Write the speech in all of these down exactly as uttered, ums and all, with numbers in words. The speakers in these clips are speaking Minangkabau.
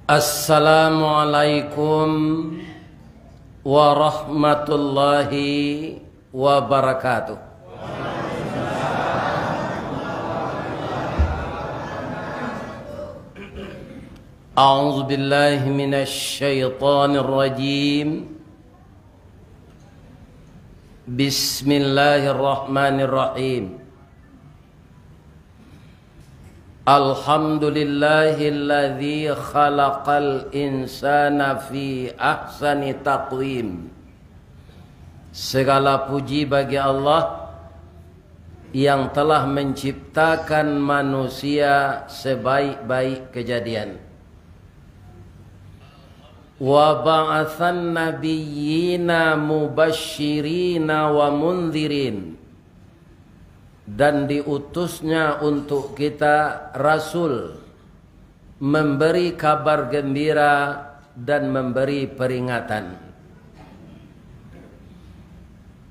Assalamualaikum warahmatullahi wabarakatuh. A'udzubillahi minasyaitonirrajim. Bismillahirrahmanirrahim. Alhamdulillahilladzi khalaqal insana fi ahsani taqwim. Segala puji bagi Allah yang telah menciptakan manusia sebaik-baik kejadian. Wa ba'atsan nabiyyina mubasyirina wa mundzirin. Dan diutusnya untuk kita rasul, memberi kabar gembira dan memberi peringatan.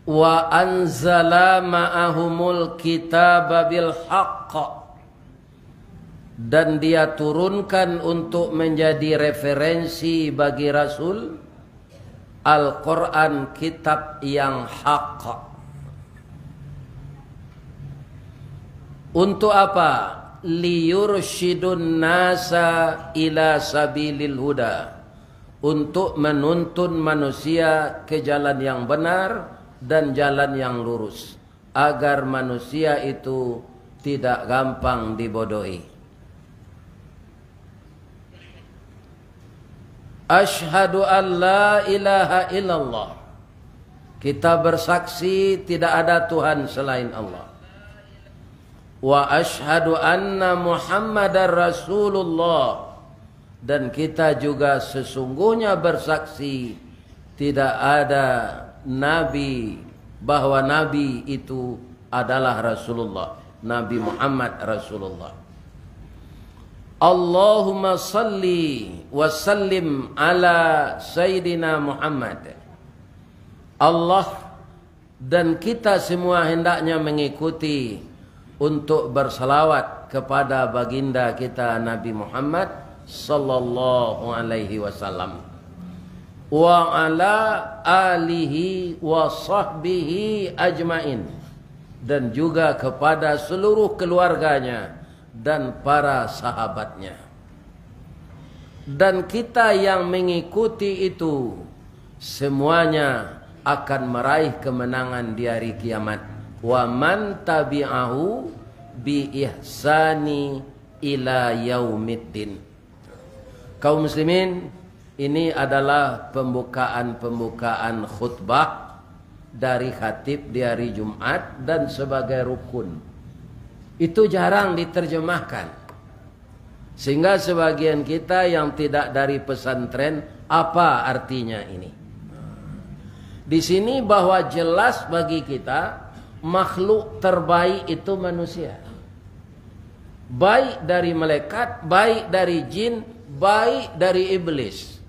Wa anzala ma'ahumul kitaba bil haqq, dan Dia turunkan untuk menjadi referensi bagi Rasul, Al-Quran, kitab yang hak. Untuk apa? Liyursyidun nasa ila sabilil huda, untuk menuntun manusia ke jalan yang benar dan jalan yang lurus, agar manusia itu tidak gampang dibodohi. Asyhadu an la ilaha illallah. Kita bersaksi tidak ada Tuhan selain Allah. Wa asyhadu anna Muhammadar Rasulullah. Dan kita juga sesungguhnya bersaksi tidak ada nabi, bahwa nabi itu adalah Rasulullah, Nabi Muhammad Rasulullah. Allahumma salli wa sallim ala Sayyidina Muhammad. Allah dan kita semua hendaknya mengikuti untuk bersalawat kepada baginda kita Nabi Muhammad sallallahu alaihi wasallam, wa ala alihi wa sahbihi ajmain, dan juga kepada seluruh keluarganya dan para sahabatnya. Dan kita yang mengikuti itu, semuanya akan meraih kemenangan di hari kiamat. Wa man tabi'ahu bi ihsani ila yaumiddin. Kaum muslimin, ini adalah pembukaan-pembukaan khutbah dari khatib di hari Jumat dan sebagai rukun. Itu jarang diterjemahkan. Sehingga sebagian kita yang tidak dari pesantren, apa artinya ini? Di sini bahwa jelas bagi kita, makhluk terbaik itu manusia. Baik dari malaikat, baik dari jin, baik dari iblis.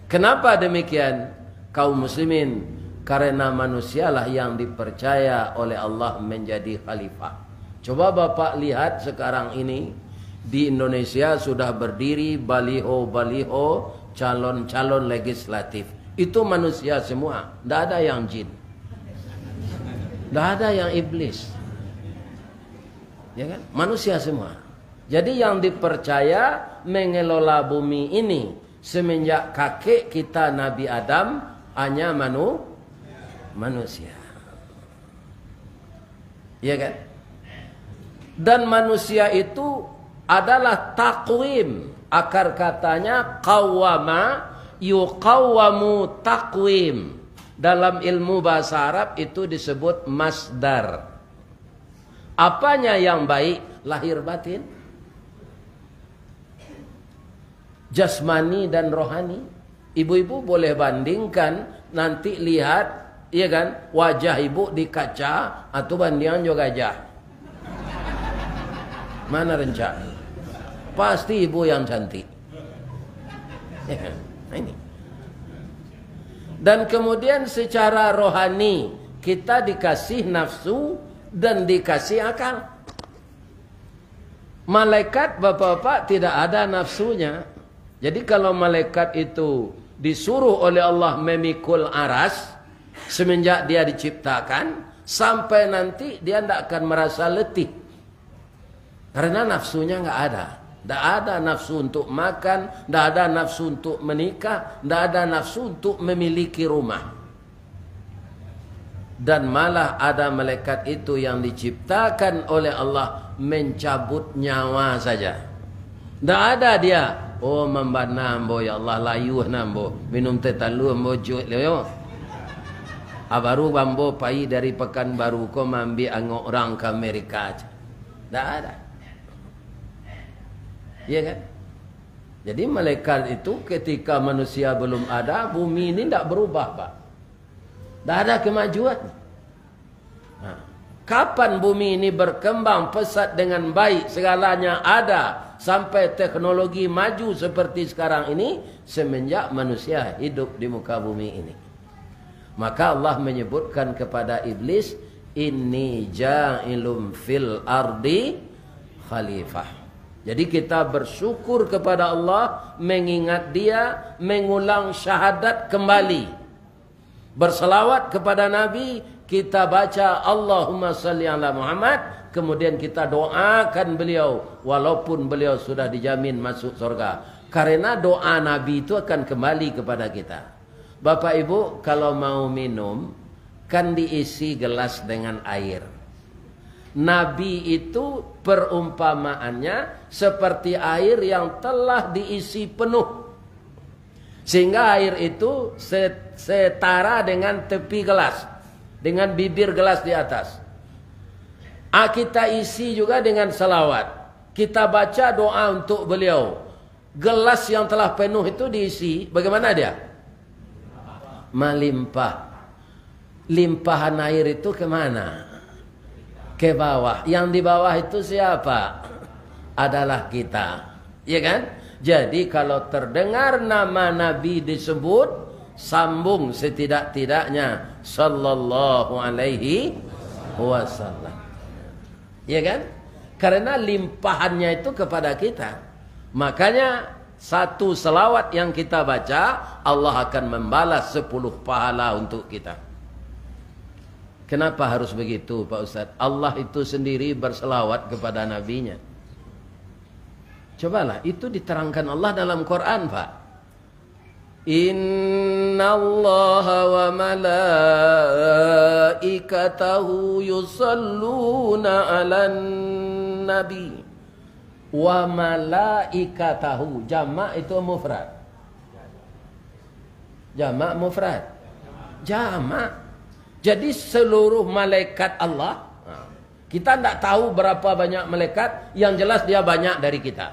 Kenapa demikian, kaum muslimin? Karena manusialah yang dipercaya oleh Allah menjadi khalifah. Coba Bapak lihat sekarang ini, di Indonesia sudah berdiri baliho-baliho calon-calon legislatif. Itu manusia semua, ndak ada yang jin. Ndak ada yang iblis. Ya kan? Manusia semua. Jadi yang dipercaya mengelola bumi ini semenjak kakek kita Nabi Adam hanya manu-, manusia. Ya kan? Dan manusia itu adalah takwim. Akar katanya qawwama, yuqawwamu takwim. Dalam ilmu bahasa Arab itu disebut masdar. Apanya yang baik? Lahir batin. Jasmani dan rohani. Ibu-ibu boleh bandingkan, nanti lihat, iya kan, wajah ibu di kaca, atau bandingan jo gajah. Mana rancak? Pasti ibu yang cantik. Ya kan? Nah, ini. Dan kemudian secara rohani, kita dikasih nafsu dan dikasih akal. Malaikat, bapak-bapak, tidak ada nafsunya. Jadi, kalau malaikat itu disuruh oleh Allah memikul aras, semenjak dia diciptakan, sampai nanti dia ndak akan merasa letih. Karena nafsunya nggak ada. Ndak ada nafsu untuk makan, ndak ada nafsu untuk menikah, ndak ada nafsu untuk memiliki rumah. Dan malah ada malaikat itu yang diciptakan oleh Allah mencabut nyawa saja. Ndak ada dia, "Oh, mambana ambo, ya Allah, layuah na ambo, minum teh talua ambo juik lo, yo." Ah, baru ambo pai dari Pekanbaru ko maambiak angok urang ka Amerika. Ndak ada. Iya kan? Jadi, malaikat itu ketika manusia belum ada, bumi ini ndak berubah, Pak. Ndak ada kemajuan. Nah, kapan bumi ini berkembang pesat dengan baik, segalanya ada, sampai teknologi maju seperti sekarang ini? Semenjak manusia hidup di muka bumi ini. Maka Allah menyebutkan kepada iblis, "Inni ja'ilun fil ardi khalifah." Jadi, kita bersyukur kepada Allah, mengingat Dia, mengulang syahadat kembali. Berselawat kepada Nabi, kita baca, "Allahumma salli ala Muhammad," kemudian kita doakan beliau, walaupun beliau sudah dijamin masuk surga. Karena doa Nabi itu akan kembali kepada kita. Bapak Ibu, kalau mau minum, kan diisi gelas dengan air. Nabi itu perumpamaannya seperti air yang telah diisi penuh. Sehingga air itu se-, setara dengan tepi gelas, dengan bibir gelas di atas. Ah, kita isi juga dengan salawat. Kita baca doa untuk beliau. Gelas yang telah penuh itu diisi, bagaimana dia? Malimpah. Limpahan air itu ke mana? Ke bawah. Yang di bawah itu siapa? Adalah kita. Ya kan? Jadi, kalau terdengar nama Nabi disebut, sambung setidak-tidaknya, "Sallallahu alaihi wasallam." Ya kan? Karena limpahannya itu kepada kita. Makanya, satu selawat yang kita baca, Allah akan membalas sepuluh pahala untuk kita. Kenapa harus begitu, Pak Ustaz? Allah itu sendiri berselawat kepada nabinya. Cobalah, itu diterangkan Allah dalam Quran, Pak. "Innallaha wa malaikatahu yusalluna 'alan nabi." "Wa malaikatahu." Jamak itu mufrad. Jamak mufrad. Jamak. Jadi, seluruh malaikat Allah, nah, kita ndak tahu berapa banyak malaikat, yang jelas dia banyak dari kita.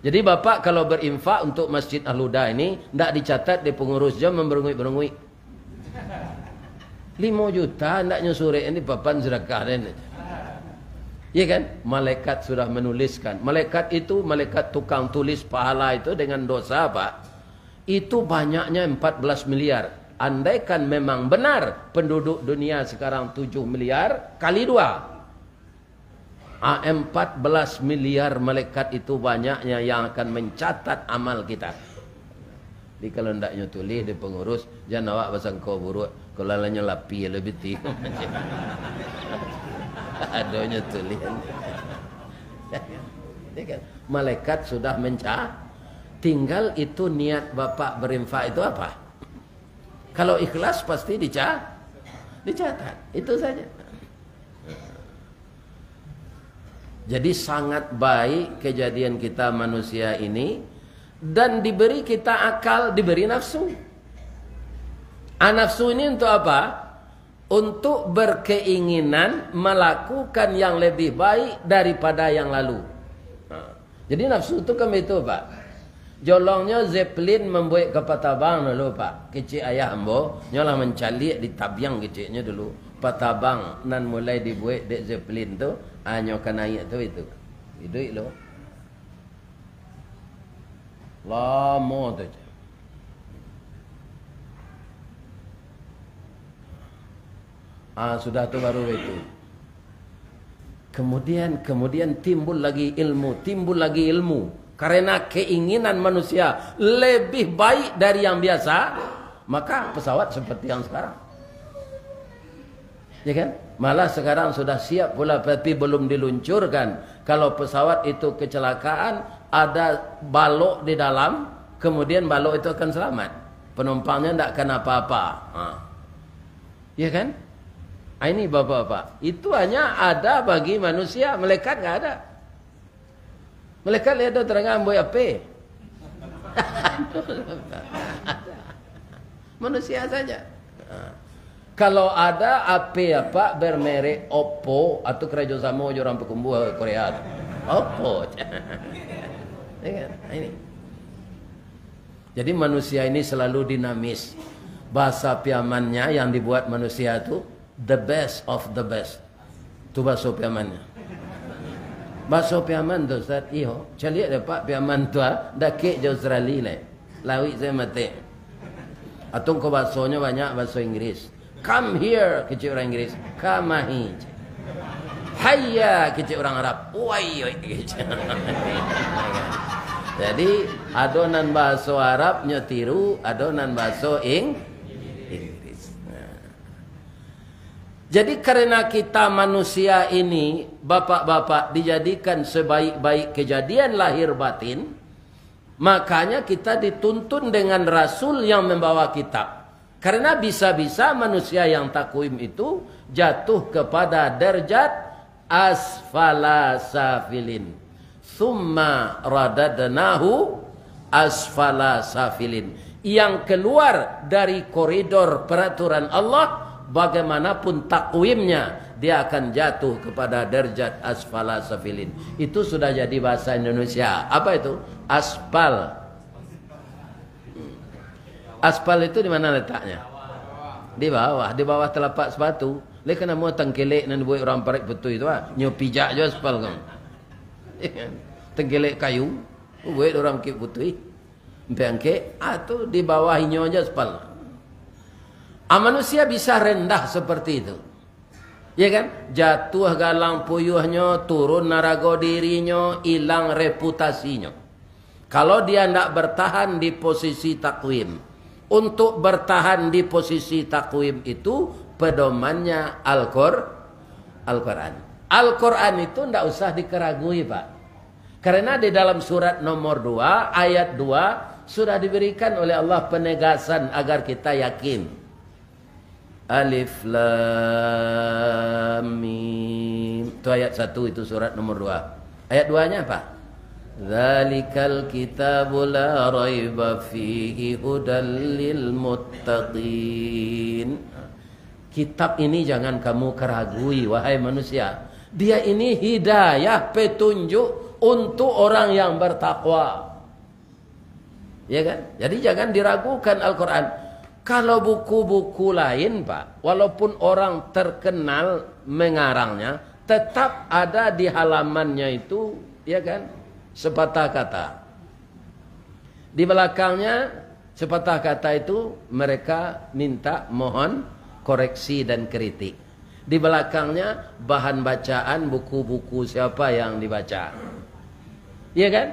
Jadi, Bapak kalau berinfak untuk Masjid Al-Huda ini, ndak dicatat di pengurus, jangan merenguik-merenguik. Limo juta, andaknyo surek ini papan sedekah den. Iya kan? Malaikat sudah menuliskan. Malaikat itu, malaikat tukang tulis pahala itu dengan dosa, Pak. Itu banyaknya empat belas miliar. Andaikan memang benar penduduk dunia sekarang tujuh miliar kali dua. Ah, empat belas miliar malaikat itu banyaknya yang akan mencatat amal kita. Jadi, kalau ndaknyo tulih di pengurus, jan awak basangko buruak, kalau alanyo lapih lebih ti. Adonyo tulih. Ya kan? Malaikat sudah menca-, tinggal itu niat Bapak berinfak itu apa? Kalau ikhlas, pasti dica-, dicatat. Itu saja. Jadi, sangat baik kejadian kita manusia ini, dan diberi kita akal, diberi nafsu. Ah, nafsu ini untuk apa? Untuk berkeinginan melakukan yang lebih baik daripada yang lalu. Nah, jadi, nafsu tu kan baitu, Pak. Jolongnyo Zeppelin mambuek kapal tabang dulu, Pak. Kecek ayah ambo, nyo lah mancaliak di tabiang keceknyo dulu. Kapal tabang nan mulai dibuek dek Zeppelin tu, hanyo ka naiak tu itu. Iduik lo. Lamo tu. Ah, sudah tu baru itu. Kemudian, kemudian timbul lagi ilmu, timbul lagi ilmu. Karena keinginan manusia lebih baik dari yang biasa, maka pesawat seperti yang sekarang. Ya kan? Malah sekarang sudah siap pula, tapi belum diluncurkan. Kalau pesawat itu kecelakaan, ada balok di dalam, kemudian balok itu akan selamat. Penumpangnya ndak kena apa-apa. Ha. Ya kan? Ah, ini bapak-bapak. Itu hanya ada bagi manusia, malaikat nggak ada. Malaikat lihat tu terangan buat apa? Manusia saja. Ha. Kalau ada H P apa bermerek Oppo atau kerajasama jo urang pakumbuah Korea tu. Oppo. Ya kan? Ini. Jadi manusia ini selalu dinamis. Bahasa Piamannya yang dibuat manusia tu the best of the best. Tu baso Piamannyo. Baso Piaman tu, Ustaz? Iyo. Caliak dek Pak Piaman tu, ah, dakek jo Australia lai. Lauik sajo matek. Atau ko basonyo banyak baso Inggris. "Come here," kecek urang Inggris. "Come ahi." "Hayya," kecek urang Arab. "Wai," kecek. Jadi, ado nan baso Arabnyo tiru, ado nan baso Ing-, Inggris. Nah. Jadi, karena kita manusia ini, bapak-bapak, dijadikan sebaik-baik kejadian lahir batin, makanya kita dituntun dengan Rasul yang membawa kitab. Karena bisa-bisa manusia yang takwim itu jatuh kepada derajat asfala safilin. "Tsumma radadnahu asfala safilin." Yang keluar dari koridor peraturan Allah, bagaimanapun takwimnya, dia akan jatuh kepada derajat asfala safilin. Itu sudah jadi bahasa Indonesia. Apa itu? Aspal. Aspal itu di mana letaknya? Di bawah, di bawah telapak sepatu. Leh kan namo tangkelek nan dibuek urang parik putuih tu, ah. Nyo pijak jo aspal kan. Tangkelek kayu, buek urang kik putuih. Ampek angkek, ah, tu di bawah inyo aja aspal. Ah, manusia bisa rendah seperti itu. Ya kan? Jatuah galang puyuahnyo, turun narago dirinyo, ilang reputasinyo. Kalau dia ndak bertahan di posisi takwim. Untuk bertahan di posisi takwim itu, pedomannya Al-Qur-, Al-Quran. Al-Quran itu ndak usah dikeragui, Pak. Karena di dalam surat nomor dua, ayat dua, sudah diberikan oleh Allah penegasan agar kita yakin. Alif Lam Mim. Itu ayat satu, itu surat nomor dua. Ayat duanya apa? "Dzalikal kitabu la raiba fihi hudal lil muttaqin." Kitab ini jangan kamu keragui, wahai manusia. Dia ini hidayah, petunjuk untuk orang yang bertakwa. Ya kan? Jadi jangan diragukan Al-Quran. Kalau buku-buku lain, Pak, walaupun orang terkenal mengarangnya, tetap ada di halamannya itu, ya kan, sepatah kata. Di belakangnya, sepatah kata itu mereka minta mohon koreksi dan kritik. Di belakangnya, bahan bacaan buku-buku siapa yang dibaca. Iya kan?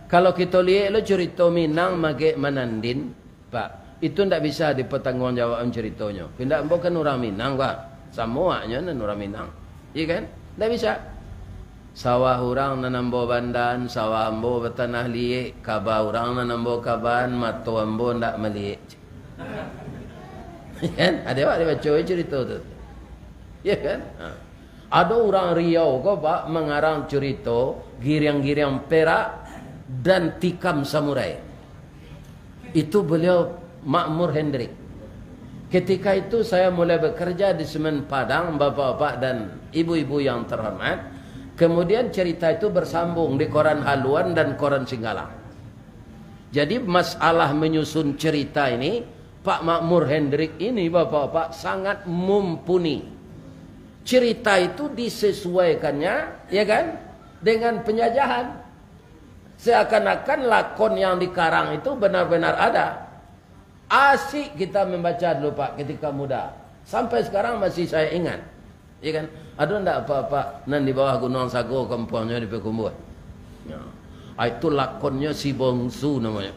Kalau kito liek lo curito Minang magek manandin, Pak, itu ndak bisa dipatangguangjawaban curitonyo. Pindak ambo kan urang Minang, Pak. Samo awaknyo nan urang Minang. Iya kan? Ndak bisa. Sawah urang nan ambo bandan, sawah ambo batanah liek, kaba urang nan ambo kaban, mato ambo ndak maliek. Kan? Ado awak dibaco curito tu. Ya kan? Ha. Ado urang Riau ko, Pak, mangarang curito Giriang-Giriang Perak dan Tikam Samurai. Itu beliau Makmur Hendrik. Ketika itu saya mulai bekerja di Semen Padang, bapak-bapak dan ibu-ibu yang terhormat. Kemudian cerita itu bersambung di koran Haluan dan koran Singgalang. Jadi, masalah menyusun cerita ini, Pak Makmur Hendrik ini, bapak-bapak, sangat mumpuni. Cerita itu disesuaikannya, ya kan, dengan penjajahan. Seakan-akan lakon yang dikarang itu benar-benar ada. Asik kita membaca dulu, Pak, ketika muda. Sampai sekarang masih saya ingat. Ya kan? Ado ndak apak-apak nan di bawah Gunuang Sago kampuangnyo di Payakumbuah? Ya. Ah, itu lakonnyo Si Bongsu namonyo.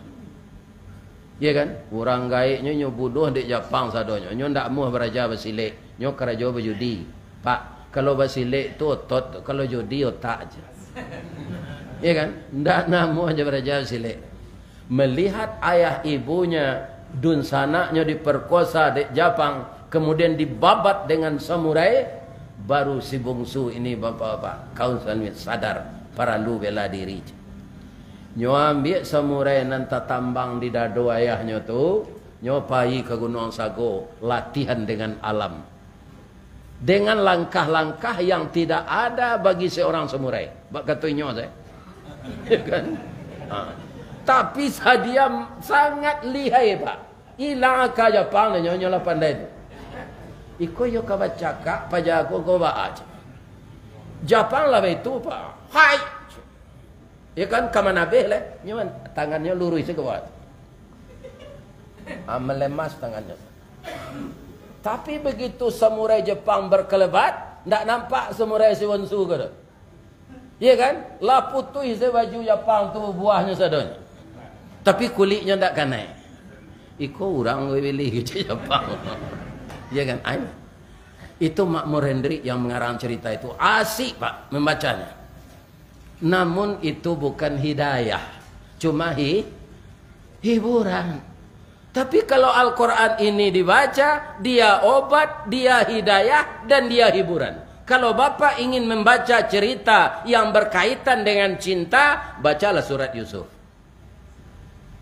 Iya kan? Urang gaeknyo nyo bunuah dek Japang sadonyo. Nyo ndak amuah baraja basilek. Nyo karajo bajudi. Pak, kalau basilek tu otot, kalau judi otak aja. Iya kan? Ndak namuah aja baraja basilek. Melihat ayah ibunya, dunsanaknyo diperkosa dek Japang, kemudian dibabat dengan samurai, baru Si Bongsu ini, bapak-bapak, kaum muslimin, sadar paralu bela diri. Nyo ambiak samurai nan tatambang di dado ayahnyo tu, nyo pai ka Gunuang Sago, latihan dengan alam. Dengan langkah-langkah yang tidak ada bagi seorang samurai. Bak kato inyo sajo. Ya kan? Ha. Tapi sadia sangat lihai, Pak. Ilang aka Japang nyo, nyo lah pandai tu. Iko iyo ka bacakak, paja ko, ko baa, cek. Japang lah baitu, Pak. Hai! Ya kan, ka manabeh leh. Nyo kan, tangannyo luruih se ka bawah. Ah, melemas tangannyo. Tapi begitu samurai Jepang berkelebat, ndak nampak samurai Si Bongsu ko tu. Iya kan? Lah putuih se baju Japang tu buahnyo sadonyo. Tapi kuliknyo ndak kanai. Iko urang we pilih gitu Japang. Iya kan? Ai. Itu Makmur Hendrik yang mengarang cerita itu. Asik, Pak, membacanya. Namun itu bukan hidayah. Cuma hi-, hiburan. Tapi kalau Al-Quran ini dibaca, dia obat, dia hidayah, dan dia hiburan. Kalau Bapak ingin membaca cerita yang berkaitan dengan cinta, bacalah surat Yusuf.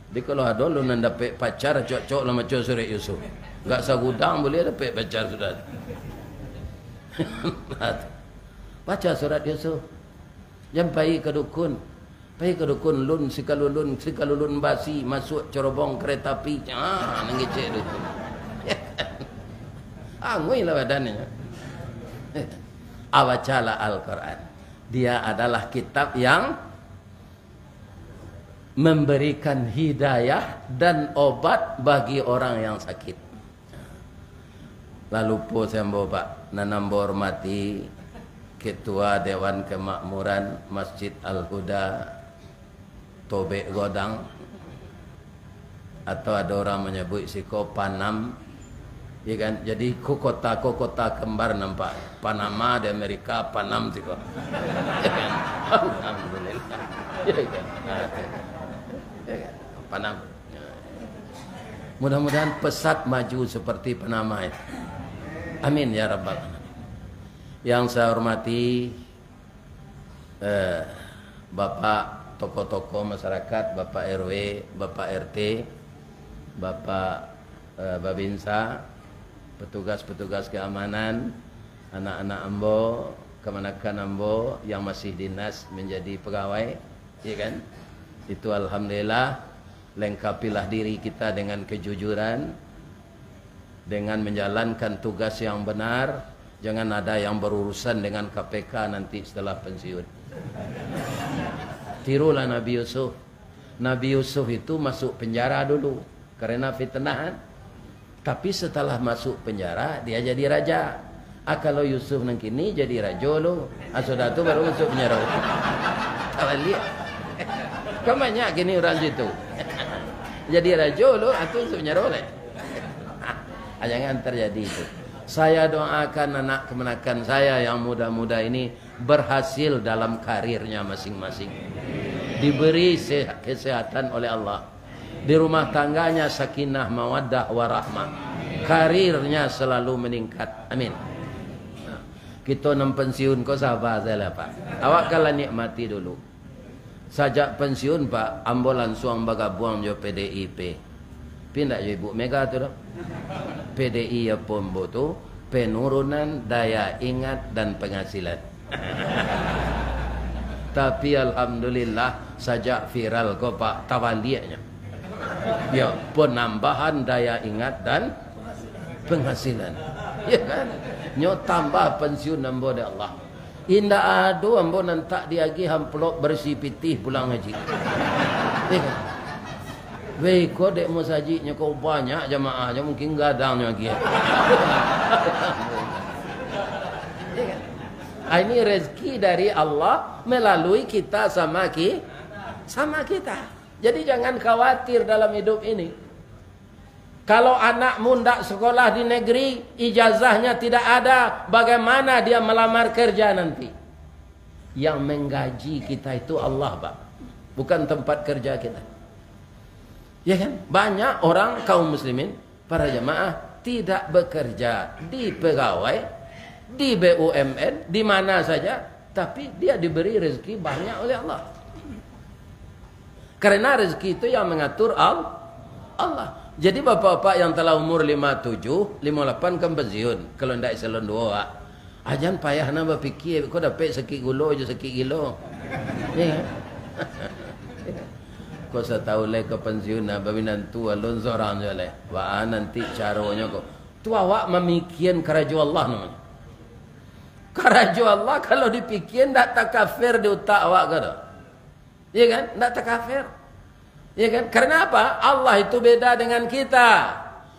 Jadi kalau ado lu nan dapek pacar, cocok lah maco surat Yusuf. Gak sagudang boleh dapek pacar sudah. Baca surat Yusuf. Jan pai ka dukun. Pai ka dukun, lun sikalulun, sikalulun basi, masuak corobong kereta api. Ah, nan ngecek dukun. Anguih lah badannyo. Ah, bacalah Al-Quran. Dia adalah kitab yang memberikan hidayah dan obat bagi orang yang sakit. Lah lupo se ambo, Pak, nan ambo hormati Ketua Dewan Kemakmuran Masjid Al-Huda, Tobek Godang, atau ado urang manyabuik siko Panam, ya kan? Jadi, ko kota, ko kota kembar nampak. Panama di Amerika, Panam siko. Ya kan? Alhamdulillah. Ya kan? Nah, ya kan? Panam. Mudah-mudahan pesat maju seperti Panama itu. Amin ya rabbal alamin. Yang saya hormati, eh, Bapak tokoh-tokoh masyarakat, Bapak R W, Bapak R T, Bapak, eh, Babinsa, petugas-petugas keamanan, anak-anak ambo, kamanakan ambo yang masih dinas menjadi pegawai, ya kan? Itu alhamdulillah, lengkapilah diri kita dengan kejujuran, dengan menjalankan tugas yang benar, jangan ada yang berurusan dengan K P K nanti setelah pensiun. Tirulah Nabi Yusuf. Nabi Yusuf itu masuk penjara dulu karena fitnahan. Tapi setelah masuk penjara, dia jadi raja. Ah, kalau Yusuf nan kini jadi rajo lo. Ah, sudah tu baru masuk penjara. Tabaliak. Kan banyak kini urang situ. Jadi rajo lo, ah, tu masuk penjara lai. Ah, jangan terjadi itu. Saya doakan anak kemanakan saya yang muda-muda ini berhasil dalam karirnya masing-masing. Diberi se-, kesehatan oleh Allah. Di rumah tangganya sakinah, mawaddah, warahmah. Karirnya selalu meningkat. Amin. Nah, kito nan pensiun ko saba sajolah, Pak. Awak kan lah nikmati dulu. Sajak pensiun, Pak, ambo lansuang bagabuang jo P D I P. Pi ndak jo Ibu Mega tu doh. P D I apo ambo tu, penurunan daya ingat dan penghasilan. Tapi alhamdulillah, sajak viral ko, Pak, tabaliaknyo. Ya, penambahan daya ingat dan penghasilan. Ya kan? Nyo tambah pensiun ambo dek Allah. Indak ado ambo nan tak diagih amplop barisi pitih pulang haji. Eh. Weh, ko dek musajiknyo ko banyak jamaah, mungkin gadangnyo agiah. Ah, ini rezeki dari Allah melalui kita sama ki-, Sama kita. Jadi jangan khawatir dalam hidup ini. Kalau anakmu ndak sekolah di negeri, ijazahnya tidak ada, bagaimana dia melamar kerja nanti? Yang menggaji kita itu Allah, Pak. Bukan tempat kerja kita. Ya kan? Banyak orang kaum muslimin, para jamaah, tidak bekerja di pegawai, di B U M N, di mana saja, tapi dia diberi rezeki banyak oleh Allah. Karena rezeki itu yang mengatur Al-, Allah. Jadi bapak-bapak yang telah umur lima tujuh, lima lapan kan pensiun, kalau ndak eselon duo, Pak. Ajan payah na bapikia, ko dapek sakik gulo jo sakik gilo. Ya kan? Ko satahun lai ka pensiun, nah, babinantu alun sorang jo lai. Baa nanti caronyo ko. Tu awak mamikian karajo Allah namonyo. Karajo Allah kalau dipikian ndak takafir di utak awak ko tu. Iya kan? Ndak takafir. Iya kan? Karena apa? Allah itu beda dengan kita.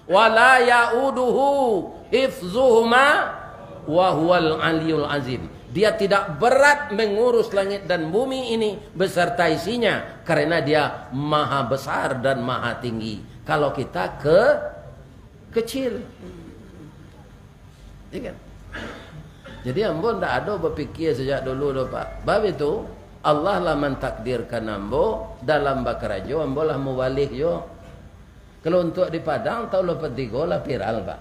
"Wala yauduhu hifzuhuma wa huwal aliyul azim." Dia tidak berat mengurus langit dan bumi ini beserta isinya, karena Dia maha besar dan maha tinggi. Kalau kita ke kecil. Iya kan? Jadi ambo ndak ado bapikia sajak dulu doh, Pak. Bab itu, Allah lah mantakdirkan ambo dalam bakarajo, ambo lah mubalih jo. Kalau untuak di Padang, taun lapan tigo lah viral, Pak.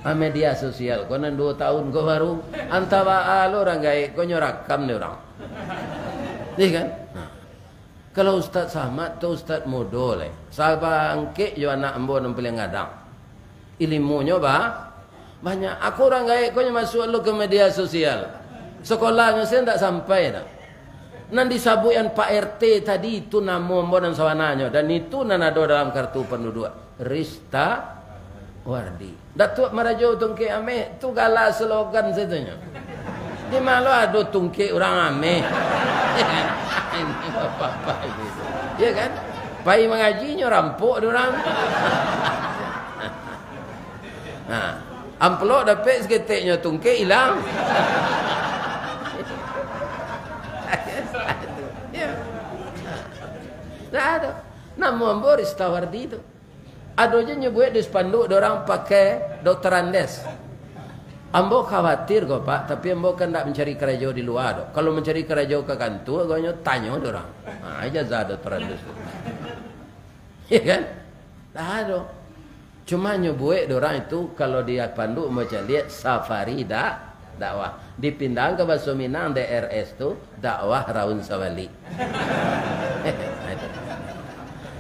Ah, media sosial, ko nan duo tahun ko baru. Antah baa lo urang gaek ko nyo rakam dek urang. Iya kan? Nah. Kalau Ustaz Samad tu Ustaz mudo lai. Sabangkek jo anak ambo nan paliang gadang. Ilimunyo ba-, banyak. Aku urang gaek ko nyo masuak lo ka media sosial. Sakolahnyo sajo ndak sampai doh. Nan disabuikan Pak R T tadi itu namo ambo nan sabananyo. Dan itu nan ado dalam kartu panduduak. Rista Wardi. Datuak Marajo Tungkek Ameh, tu gala slogan sajo nyo. Di ma lo ado tungkek urang ameh? Ini bapak-bapak ini. Ya kan? Pai mangaji nyo rampok dek urang. Nah, amplop dapek saketek nyo tungkek ilang. Ya. Ndak ado. Namo ambo Rista Wardi tu. Ado juo nyo buek di spanduk dek urang pakai Dokter Andes. Ambo khawatir ko, Pak, tapi ambo kan ndak mancari karajo di lua doh. Kalau mancari karajo ka kantua, agaknyo tanyo dek urang. Ha, ijazah Dokter Andes tu. Ya kan? Ndak ado. Cuma nyo buek dek urang itu, kalau di spanduk ambo caliak, safari dak, dakwah. Dipindahan ka bahaso Minang, D R S tu, dakwah raun sabalik.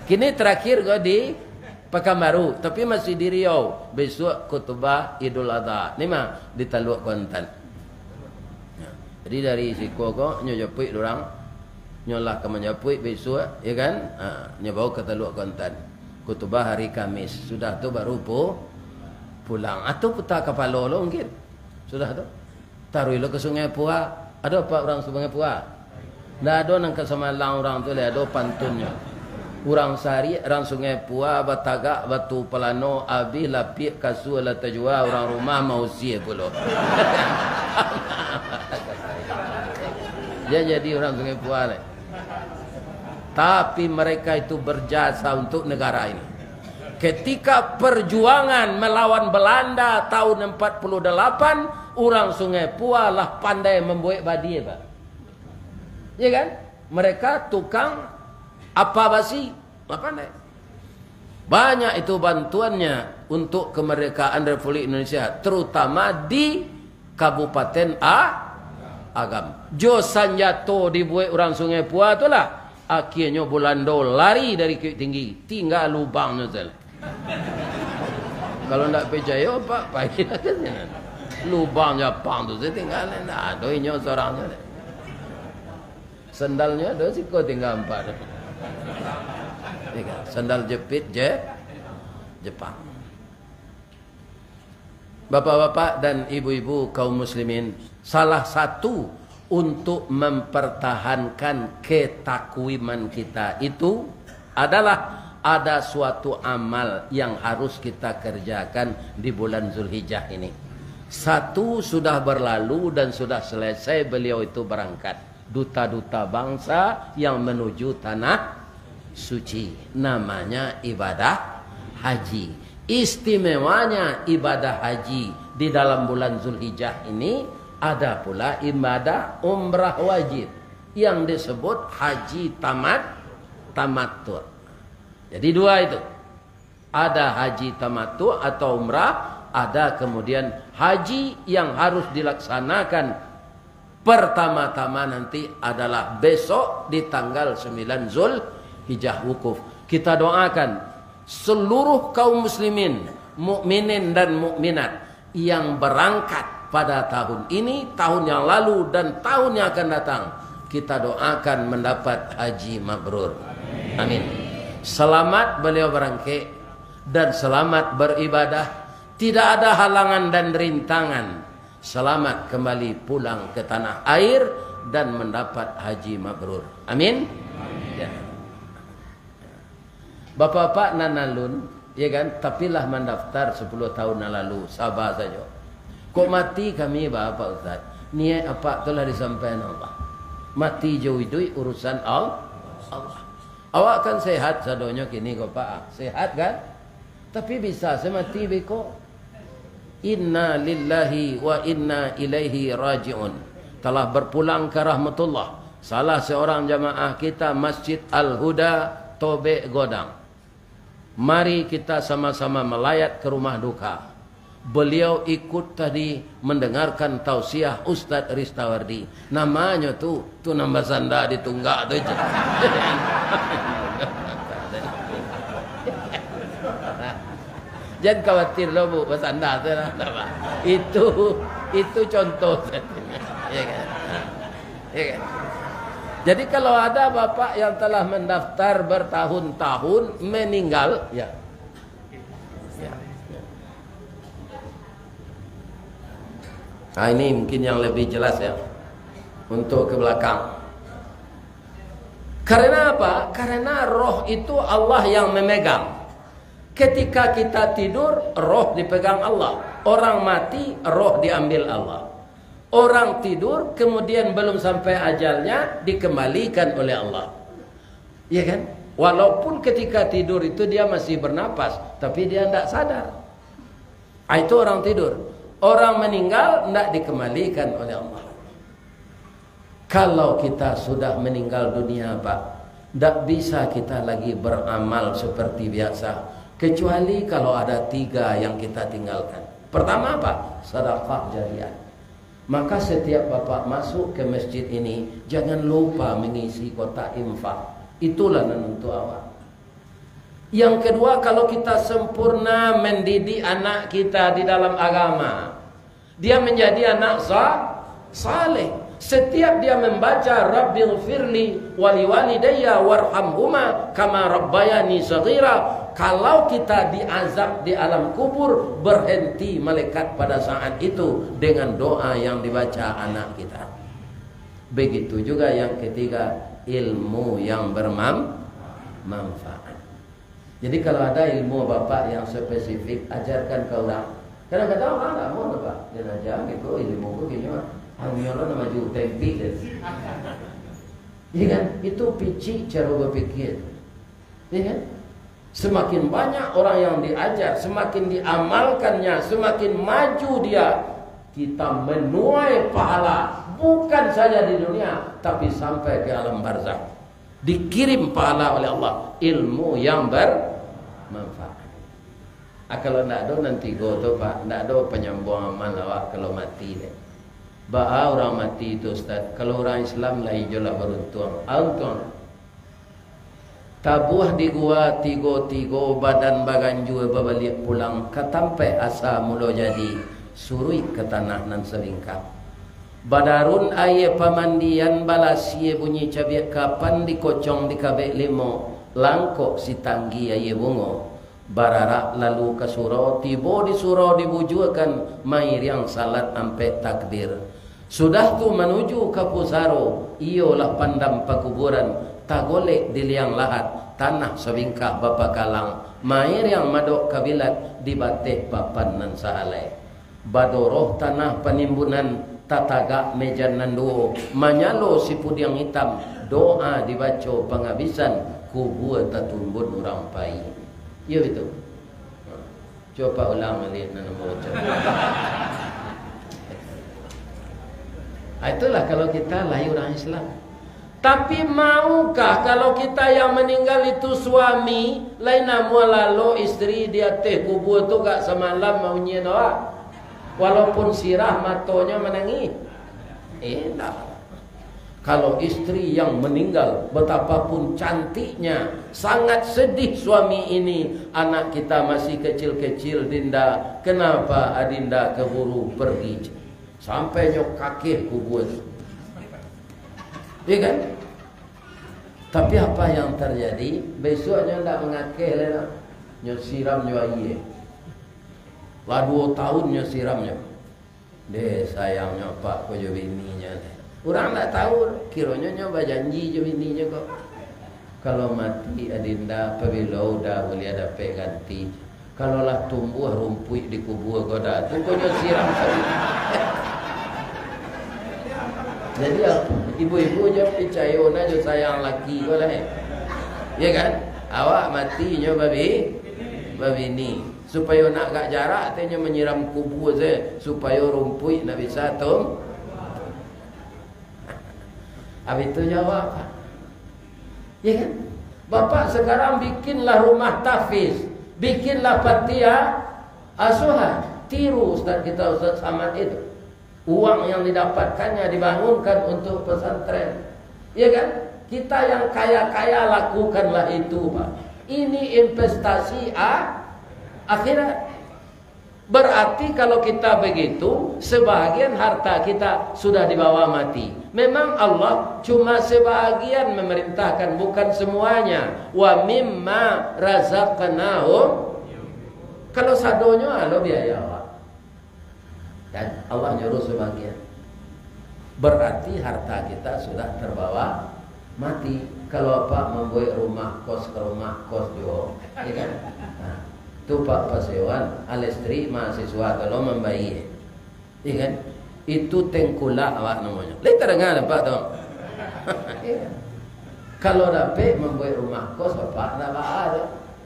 Kini terakhir ko di Pakanbaru, tapi masih di Riau. Bisuak khutubah Idul Adha. Ni mah di Taluak Kuantan. Ya. Jadi dari siko ko nyo japuik dek urang, nyo lah ka manjapuik bisuak, ya kan? Ha, nyo bawa ka Taluak Kuantan. Khutubah hari Kamis. Sudah tu baru pu-, pulang. Atau puta kapalo lo mungkin. Sudah tu. Taruih lo ka Sungai Pua. Ado apak urang Sungai Pua? Ndak ado nan ka samalang urang tu lai, ado pantunnyo. Urang Sarik, urang Sungai Pua, batagak batu palano, abih lapiak kasua lah tajua, urang rumah mausia pulo. Jan jadi urang Sungai Pua lai. Tapi mereka itu berjasa untuk negara ini. Ketika perjuangan melawan Belanda tahun empat puluh delapan, urang Sungai Pua lah pandai mambuek badia, Pak. Ya kan? Mereka tukang apa basi, apa pandai. Banyak itu bantuannya untuk kemerdekaan Republik Indonesia, terutama di Kabupaten A-, Agam. Jo sanjato dibuek urang Sungai Pua tu lah, akhirnyo Bulando lari dari Bukittinggi, tingga lubangnyo sajo. Kalau ndak picayo, Pak, pailah ka sinan. Lubang Japang tu sajo tingga, ndak ado inyo sorangnyo. Sandalnyo ado siko tingga ampat. Tingga sandal jepit je-, Jepang. Bapak-bapak dan ibu-ibu kaum muslimin, salah satu untuk mempertahankan ketakwiman kita itu adalah ada suatu amal yang harus kita kerjakan di bulan Zulhijjah ini. Satu sudah berlalu dan sudah selesai, beliau itu berangkat. duta-duta bangsa yang menuju tanah suci. Namanya ibadah haji. Istimewanya ibadah haji di dalam bulan Zulhijjah ini, ada pula ibadah umrah wajib yang disebut haji tamat, tamattu. Jadi dua itu. Ada haji tamattu atau umrah, ada kemudian haji yang harus dilaksanakan pertama-tama nanti adalah besok di tanggal sembilan Zulhijjah, wukuf. Kita doakan seluruh kaum muslimin, mukminin dan mukminat yang berangkat pada tahun ini, tahun yang lalu, dan tahun yang akan datang, kita doakan mendapat haji mabrur. Amin. Selamat beliau berangkek dan selamat beribadah. Tidak ada halangan dan rintangan. Selamat kembali pulang ke tanah air dan mendapat haji mabrur. Amin. Ya. Bapak-bapak nan alun, ya kan, tapi lah mandaftar sepuluh tahun nan lalu, sabar sajo. Kok mati kami, ba, Pak Ustaz? Niaik apak tu lah disampaian Allah. Mati jo iduik urusan Al-, Allah. Awak kan sehat sadonyo kini ko, Pak. Sehat kan? Tapi bisa se mati beko. Inna lillahi wa inna ilaihi raji'un. Telah berpulang ke rahmatullah salah seorang jamaah kita Masjid Al-Huda, Tobek Godang. Mari kita sama-sama melayat ke rumah duka. Beliau ikut tadi mendengarkan tausiah Ustaz Ristawardi. Namanyo tu, tu nan basanda di tunggak tu je. Jan khawatir lo, Bu, basanda tu lah. Itu, itu contoh. Ya kan? Ya kan? Jadi kalau ada bapak yang telah mendaftar bertahun-tahun meninggal, ya. Ya. Nah, ini mungkin yang lebih jelas ya, untuk ke belakang. Karena apa? Karena roh itu Allah yang memegang. Ketika kita tidur, roh dipegang Allah. Orang mati, roh diambil Allah. Orang tidur, kemudian belum sampai ajalnya, dikembalikan oleh Allah. Ya kan? Walaupun ketika tidur itu dia masih bernapas, tapi dia tidak sadar. Ah, itu orang tidur. Orang meninggal tidak dikembalikan oleh Allah. Kalau kita sudah meninggal dunia, Pak, ndak bisa kita lagi beramal seperti biasa, kecuali kalau ada tiga yang kita tinggalkan. Pertama apa? Sedekah jariah. Maka setiap Bapak masuk ke masjid ini, jangan lupa mengisi kotak infak. Itulah nan untuk awak. Yang kedua, kalau kita sempurna mendidik anak kita di dalam agama, dia menjadi anak sa-, saleh. Setiap dia membaca, "Rabbighfirli waliwalidayya warhamhuma kama rabbayani shaghira," kalau kita diazab di alam kubur, berhenti malaikat pada saat itu dengan doa yang dibaca anak kita. Begitu juga yang ketiga, ilmu yang bermam-, manfaat. Jadi kalau ada ilmu bapak yang spesifik, ajarkan ke orang. Kadang-kadang orang ndak mau, Pak. Dia aja gitu, ilmu ko gini mah. Hanya orang nama ju tempik deh. Iya kan? Itu picik cara berpikir. Iya kan? Semakin banyak orang yang diajar, semakin diamalkannya, semakin maju dia. Kita menuai pahala bukan saja di dunia, tapi sampai ke alam barzakh. Dikirim pahala oleh Allah, ilmu yang bermanfaat. Ah, kalau ndak ado nan tigo tu, Pak, ndak ado panyambuang amal awak kalau mati deh. Baa urang mati tu, Ustaz? Kalau urang Islam lah ijolah baruntuang. Ah, untuang. Tabuah di gua tigo-tigo, badan baganjua babaliak pulang ka tampek asa mulo jadi, suruik ka tanah nan sabingkah. Badarun aia pamandian, balasia bunyi cabiak kapan, dikocong dikabek limo, langkok sitanggi aia bungo. Bararak lalu ka surau, tibo di surau dibujuakan, mairiang salat ampek takbir. Sudah tu manuju ka pusaro, iyolah pandam pakuburan, tagolek di liang lahat, tanah sabingkah bapakalang, mairiang madok kabilat di bateh papan nan sahalai. Badoroh tanah panimbunan, Tatagak mejan nan duo, manyalo sipudiang itam, doa dibaco pangabisan, kubua tatumbun urang pai. Iyo itu. Cuba ulang baliak nan nombor ucap. Ah, itulah kalau kita lahir urang Islam. Tapi maukah kalau kita yang meninggal itu suami, lai namuah lalo isteri di ateh kubua tu gak samalam maunyian awak? Walaupun sirah matonyo manangih. Indak. Kalau isteri yang meninggal, betapapun cantiknya, sangat sedih suami ini, anak kita masih kecil-kecil, Dinda, kenapa Adinda keburu pergi? Sampai nyo kakeh kubua tu. Iya kan? Tapi apa yang terjadi? Besok nyo ndak mangakeh lai lah. Nyo siram nyo aia. Lah duo tahun nyo siram nyo. Deh, sayangnyo apak ko jo bininyo deh. Urang ndak tahu, kironyo nyo bajanji jo bininyo ko. Kalau mati Adinda, pabilo udah buliah dapek ganti? Kalau lah tumbuah rumpuik di kubua ko dah, tu ko nyo siram sajo. Jadi, apo, ibu-ibu jo picayo na jo sayang laki ko lah, eh. Ya kan? Awak mati nyo babi-, babini. Supayo nak agak jarak, tu nyo manyiram kubua se, supayo rumpuik nak bisa tum-, Abis tu jawab, Pak. Ya kan? Bapak sekarang bikinlah rumah tahfiz, bikinlah panti asuhan. Tiru Ustaz kita, Ustaz Samad itu. Uang yang didapatkannya dibangunkan untuk pesantren. Ya kan? Kita yang kaya-kaya lakukanlah itu, Pak. Ini investasi a-, akhirat. Berarti kalau kita begitu, sebahagian harta kita sudah dibawa mati. Memang Allah cuma sebahagian memerintahkan, bukan semuanya. "Wa mimma razaqnahum." Kalau sadonyo, alo biaya awak. Dan Allah nyuruh sebahagian. Berarti harta kita sudah terbawa mati. Kalau Apak mambuek rumah kos ka rumah kos juo, ya kan? Nah, tu Apak pasewaan, listrik mahasiswa kalau mambayia, ya kan? Itu tengkulak awak namonyo. Lai tadanga dek Apak tu? Iya. Kalau dapek mambuek rumah kos, Apak ndak baa tu.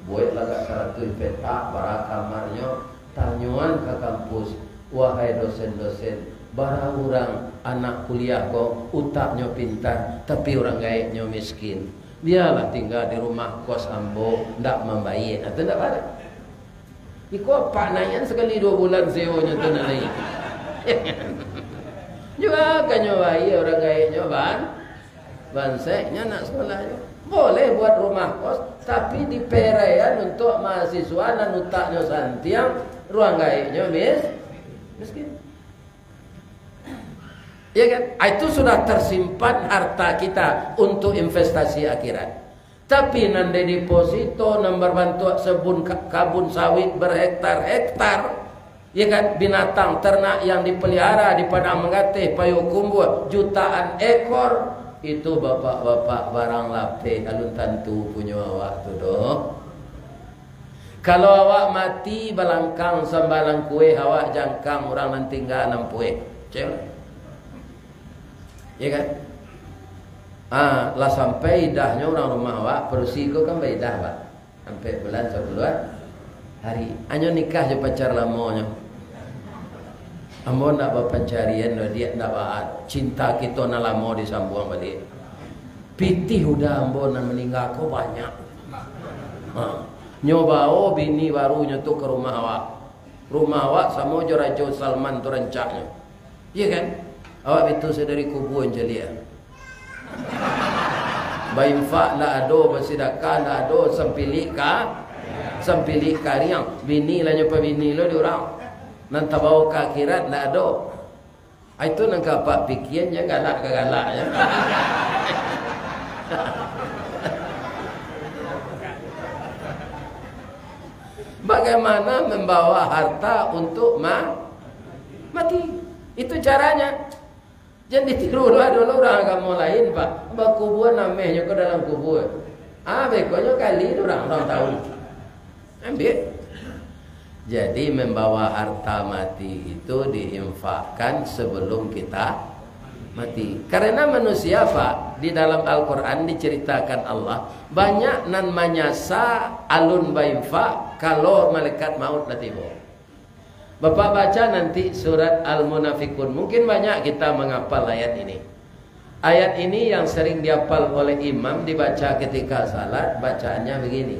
Bueklah agak saratuih petak, bara kamarnyo, tanyoan ka kampus, "Wahai dosen-dosen, bara urang anak kuliah ko utaknyo pintar, tapi urang gaeknyo miskin. Bialah tingga di rumah kos ambo, ndak mambayia." Atau ndak bara? Iko Apak naiakan sakali duo bulan sewonyo tu nak naiak. Juo ka nyo bayia, urang gaeknyo ban-, bansaik, nyo nak sakolah juo. Boleh buat rumah kos, tapi diperaian untuak mahasiswa nan utaknyo santiang, urang gaeknyo mis-, miskin. Ya kan? Ah, itu sudah tersimpan harta kita untuk investasi akhirat. Tapi nan dideposito, nan berbantuak sebun ka-, kabun sawit berhektar-hektar, ya kan, binatang ternak yang dipelihara di Padang Manggateh, Payokumbuah, jutaan ekor, itu bapak-bapak barang lapeh, alun tantu punyo awak tu doh. Kalau awak mati, balangkang sambalang kueh, awak jangkang, urang nan tingga nan pueh. Cewek. Ya kan? Ah, lah sampai idahnyo urang rumah awak, padusi ko kan baidah, Pak. Ampek bulan sapuluah hari. Anyo nikah jo pacar lamonyo. Ambo ndak bapancarian doh, Diak, ndak baa. Cinta kito nan lamo disambuang baliak. Pitih udah ambo nan maningga ko banyak. Ha. Nyo bao bini barunyo tu ka rumah awak. Rumah awak samo jo Rajo Salman tu rancaknyo. Iya kan? Awak bitu sadari kubua mancaliak. Bainfak ndak ado, basidakah ndak ado, sampilik ka-, sampilik kariang. Bini lah nyo pabini lo di urang. Nan tabao ka akhirat ndak ado. Ah, itu nan ka Apak pikian, jan galak ka galak, ya. Bagaimana membawa harta untuk ma-, mati? Itu caranya. Jan ditiru lah dulu urang agamo lain, Pak. Bakubuan amehnyo ko dalam kubua. Ah, bekonyo gali tu urang, urang tahu. Ambiak. Jadi, membawa harta mati itu diinfakkan sebelum kita mati. Karena manusia, Pak, di dalam Al-Quran diceritakan Allah, banyak nan manyasa alun bainfak kalau malaikat maut lah tibo. Bapak baca nanti surat Al-Munafikun. Mungkin banyak kita menghafal ayat ini. Ayat ini yang sering dihafal oleh imam, dibaca ketika salat, bacaannya begini,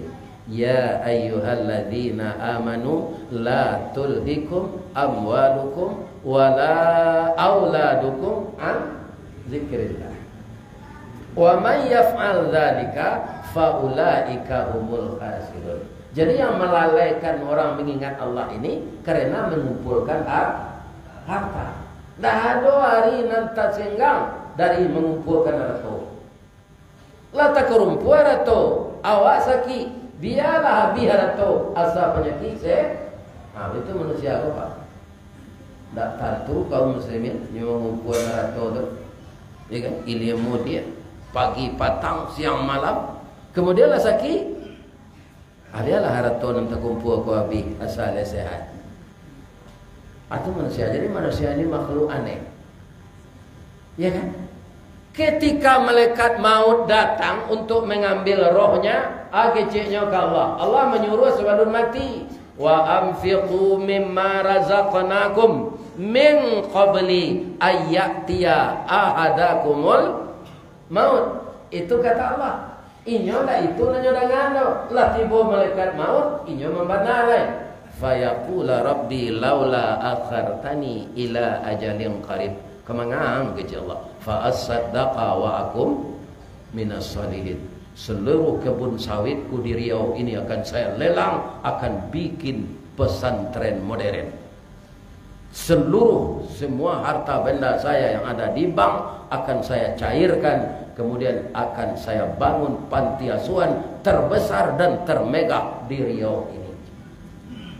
"Ya ayyuhalladzina amanu la tulhikum amwalukum wala auladukum an zikrillah. Wa may yaf'al dzalika fa ulaika humul khasirun." Jadi, yang melalaikan orang mengingat Allah ini karena mengumpulkan har-, harta. Ndak ado ari nan tasenggang dari mangumpulkan arato. Lah takurumpua arato, awak sakik, bialah abih arato, asa panyakik se-, nah, itu manusia ko, Pak. Ndak tantu kaum muslimin nyo mangumpulkan arato tu. Ya kan? Ilia mudiak, pagi, patang, siang, malam. Kemudian lah sakik, Bialah arato nan takumpua ko abih, asa lai sehat. Atau manusia, jadi manusia ini makhluk aneh. Ya kan? Ketika malaikat maut datang untuk mengambil rohnya, ah, keceknyo ka Allah. Allah manyuruh sabalun mati, "Wa anfiqu mimma razaqnakum min qabli ayya'tiya ahadakumul maut." Itu kata Allah. Inyo ndak itu nan nyo danga do. Lah tibo malaikat maut, inyo mambana lai. "Fayaqula Rabbi laula akhartani ila ajalin qarib." Ka manga ang, kecek Allah. "Fa asaddaqa wa akum minas salihin." Seluruh kebun sawitku di Riau ini akan saya lelang, akan bikin pesantren modern. Seluruh, semua harta benda saya yang ada di bank akan saya cairkan, kemudian akan saya bangun panti asuhan terbesar dan termegah di Riau ini.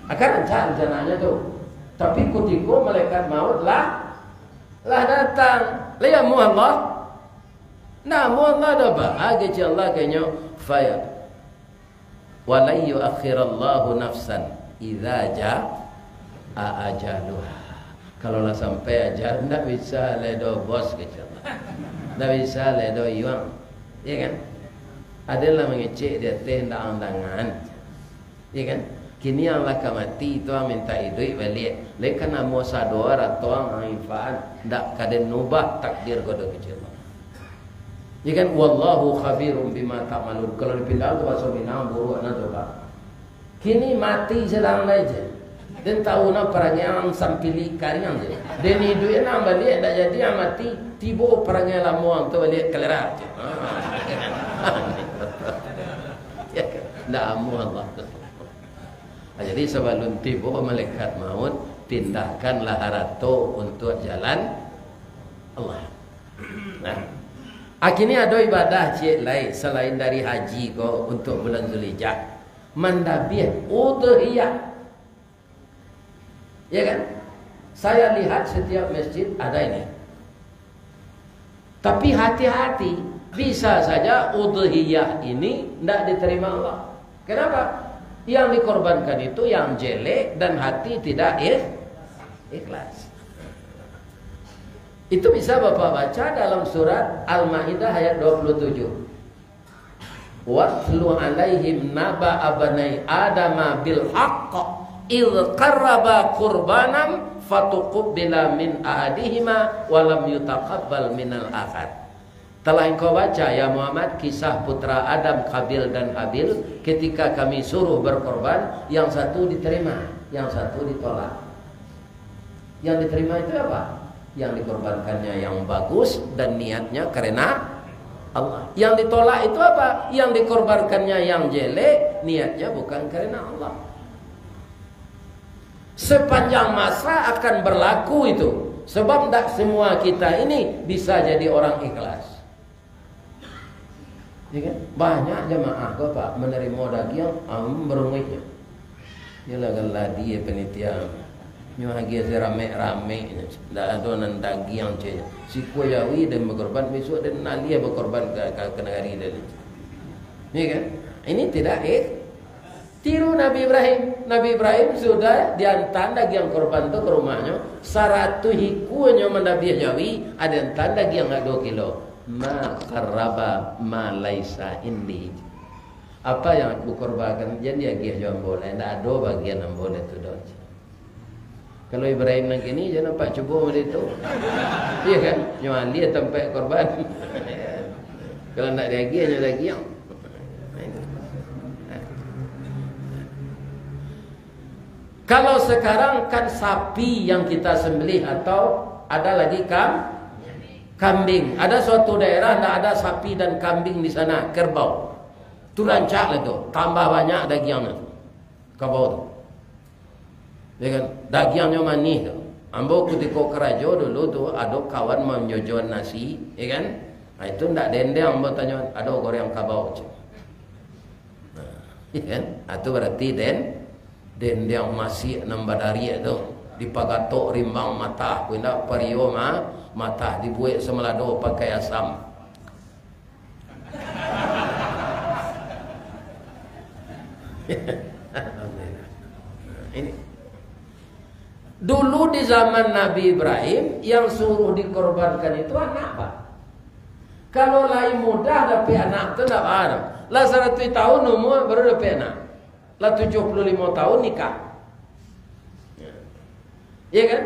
Akan rancak rencananya tu. Tapi kutiko malaikat maut lah, lah datang. Lah amuah Allah? Ndak amuah Allah doh, bah. Kecek Allah, keceknyo, faya. "Wa lan yuakhirallahu nafsan idza jaa ajaluha." Kalau lah sampai ajal, ndak bisa lai doh, bos, kecek Allah. Ndak bisa lai doh, yuang. Ya kan? Ado lah mangecek di ateh, ndak ang dangan. Ya kan? Kini ang lah ka mati, tu ang minta iduik baliak. Lai ka namo sado arato ang, ang infakkan, ndak ka den ubah takdir ko doh, kecek Allah. Ya kan? "Wallahu khabirum bima ta'malun." Kalau dipindah tu bahaso Minang, buruak na tu, Pak. Kini mati sadang lai je. Den tahu na parangai ang sampili kariang je. Den iduik na baliak, ndak jadi ang mati, tibo parangai lamo ang tu baliak kalera je. Ya kan? Ndak amuah Allah. Nah, jadi sabalun tibo malaikat maut, pindahkanlah harato untuak jalan Allah. Nah, kini ado ibadah ciek lai salain dari haji ko untuak bulan Zulhijjah. Mandabiah udhiyah. Ya kan? Saya lihat setiap masjid ada ini. Tapi hati-hati, bisa saja udhiyah ini ndak diterima Allah. Kenapa? Yang dikorbankan itu yang jelek dan hati tidak ikh-, ikhlas. Itu bisa Bapak baca dalam surat Al-Maidah ayat dua puluh tujuh. "Watlu alaihim naba abnai Adama bil haqq, idh qarraba qurbanan fatuqubila min ahadihima walam yutaqabbal minal akhar." Telah engkau baca, ya Muhammad, kisah putra Adam, Qabil dan Habil, ketika Kami suruh berkorban, yang satu diterima, yang satu ditolak. Yang diterima itu apa? Yang dikorbankannya yang bagus dan niatnya karena Allah. Yang ditolak itu apa? Yang dikorbankannya yang jelek, niatnya bukan karena Allah. Sepanjang masa akan berlaku itu. Sebab ndak semua kita ini bisa jadi orang ikhlas. Ya kan? Banyak jamaah ko, Pak, manarimo dagiang, am, barunguiknyo. Iyolah, galadi panitia. Nyo agiah saramek-rameknyo. Ndak ado nan dagiang, cek. Sikua jawi den bakorban, bisuak den alih bakorban ka, ka, ka nagari den. Ya kan? Ini tidak, eh, Tiru Nabi Ibrahim. Nabi Ibrahim sudah diantaan dagiang korban tu ka rumahnyo, saratuih ikua nyo mandabiah jawi, diantaan dagiang agak duo kilo. "Ma qarraba ma laisa indi." Apa yang aku korbankan, jan diagiah jo ambo lai, ndak ado bagian ambo lai tu doh. Kalau Ibrahim nan kini, jan nampak cubo model tu. Iya kan? Nyo alih tampek korban. Kalau ndak diagiah, nyo dagiang. Kalau sekarang kan sapi yang kita sembelih atau ada lagi kam-, kambing. Ada suatu daerah ndak ada sapi dan kambing di sana, kerbau. Tu rancak lah tu, tambah banyak dagiangnyo tu. Kabau tu. Ya kan? Dagiangnyo manih tu. Ambo kutiko karajo dulu tu, ado kawan manjojoan nasi, ya kan? Nah, itu ndak dendeng ambo tanyo, ado goreng kabau, cek. Nah, ya kan? Ah, tu berarti den-, dendeng masiak nan badariak tu. Dipagatok rimbang matah, ku indak pario ma-, matah, dibuek samalado pakai asam. Ini. Dulu di zaman Nabi Ibrahim, yang suruh dikorbankan itu anak, Pak. Kalau lai mudah dapek anak tu ndak baa. Lah saratuih tahun umur baru dapek anak. Lah tujuah puluah limo tahun nikah. Ya kan?